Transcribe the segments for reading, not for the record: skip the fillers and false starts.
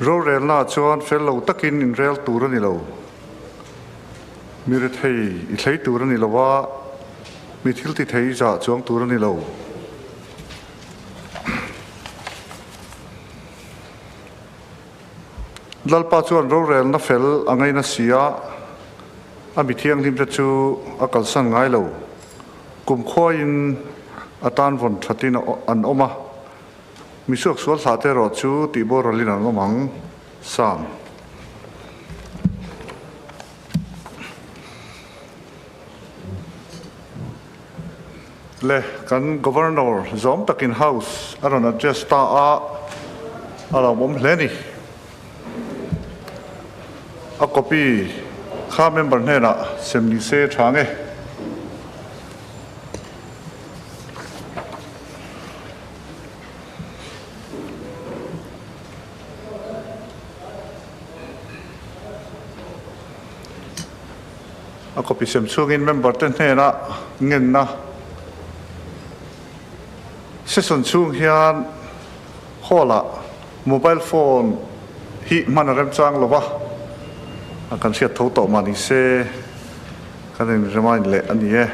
Rorelnaah chuan fel lo takin inrel tur a ni lo. Mi rethei i thlei tur a ni lo a, mi thil ti thei i zah chuang tur a ni lo. Lalpa chuan rorelna fel a ngaina si a, a mi thianghlimte chu a kalsan ngai lo. Kumkhuaiin a tan vawn thatin an awm a, mi suaksual thlahte erawh chu tihboralin an awm ang. Psalm. Le kan Governor zawm takin House a rawn address ta a, a lawmawm hle a ni. A copy kha member hnenah sem ni se tha nge. A copy sem chhungin member te hnena ngenna session chhung hian hall ah mobile phone hi hman a remchang lo va, a kan hriat tho tawh mah ni se kan in remind leh a ni e.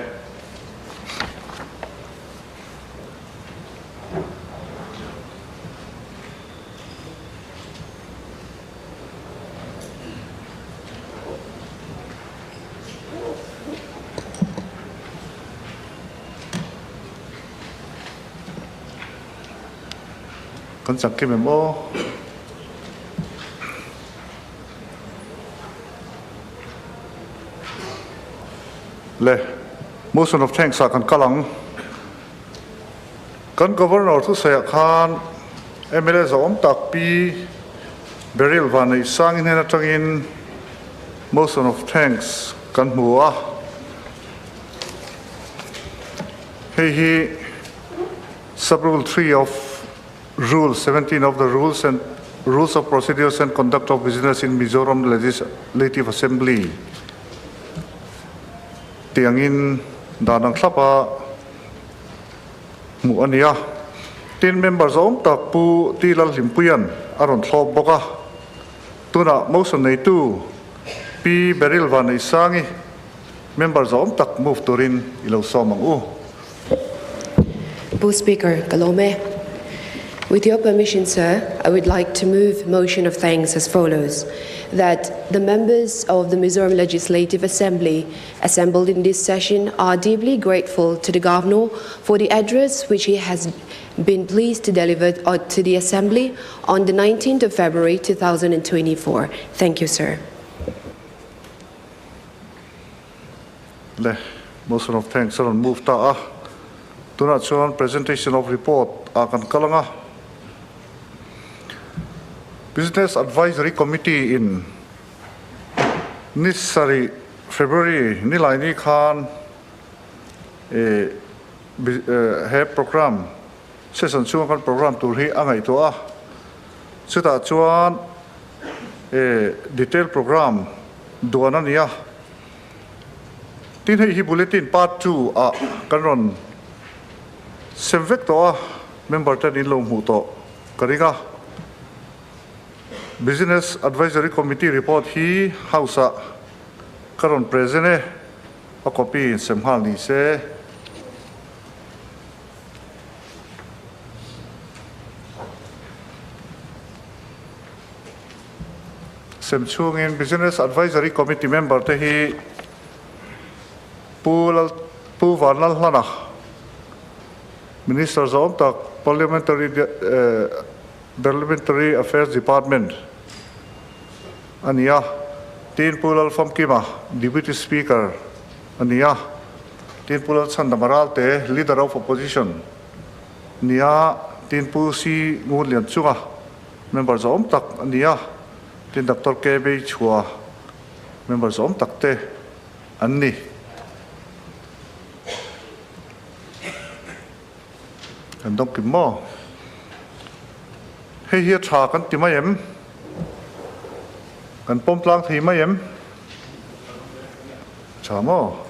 Kan chak kim em aw. Le, motion of thanks ah kan kal ang. Kan Governor thusawiah khan mla zawm tak Pi Beryl Vanneihsangi hnen atangin motion of thanks kan hmu a. Hei hi Sub-Rule 3 of Rule 17 of the Rules and Rules of Procedures and Conduct of Business in Mizoram Legislative Assembly tih angin dan ang thlap a hmuh a ni a. Tin, member zawm tak Pu T Lalhlimpuia'n a rawn thlawp bawk a. Tunah motion neitu Pi Beryl Vanneihsangi member zawm tak move turin i lo sawm ang u. Pu Speaker, ka lawm e. With your permission, sir, I would like to move motion of thanks as follows, that the members of the Mizoram Legislative Assembly assembled in this session are deeply grateful to the Governor for the address which he has been pleased to deliver to the Assembly on the 19th of February 2024. Thank you, sir. Le motion of thanks a rawn move ta a, tunah chuan presentation of report ah kan kal ang a. Business Advisory Committee in ni sarih February nilaini khan ih he programme session chhunga kan programme tur hi a ngaihtuah a, chutah chuan ih detail programme duan a ni a. Tin hei hi bulletin part 2 ah kan rawn sem vek tawh a, member ten in lo hmuh tawh ka ring a. Business Advisory Committee report hi House ah ka rawn present e, a copy in sem nghal ni se. Sem chhungin Business Advisory Committee member te hi Pu Lal Pu Vanlalhlana, Minister zawm tak Parliamentary Parliamentary Affairs Department a ni a, tin Pu Lalfamkima, Deputy Speaker a ni a, tin Pu Lalchhandama Ralte, Leader of Opposition a ni a, tin Pu C Ngunlianchunga, Member zawm tak a ni a, tin Doctor K Beichhua member zawm tak te an ni. Kan dawng kim maw? Hei hi a tha kan ti mai em? Kan pawm tlang thei mai em? Tha maw?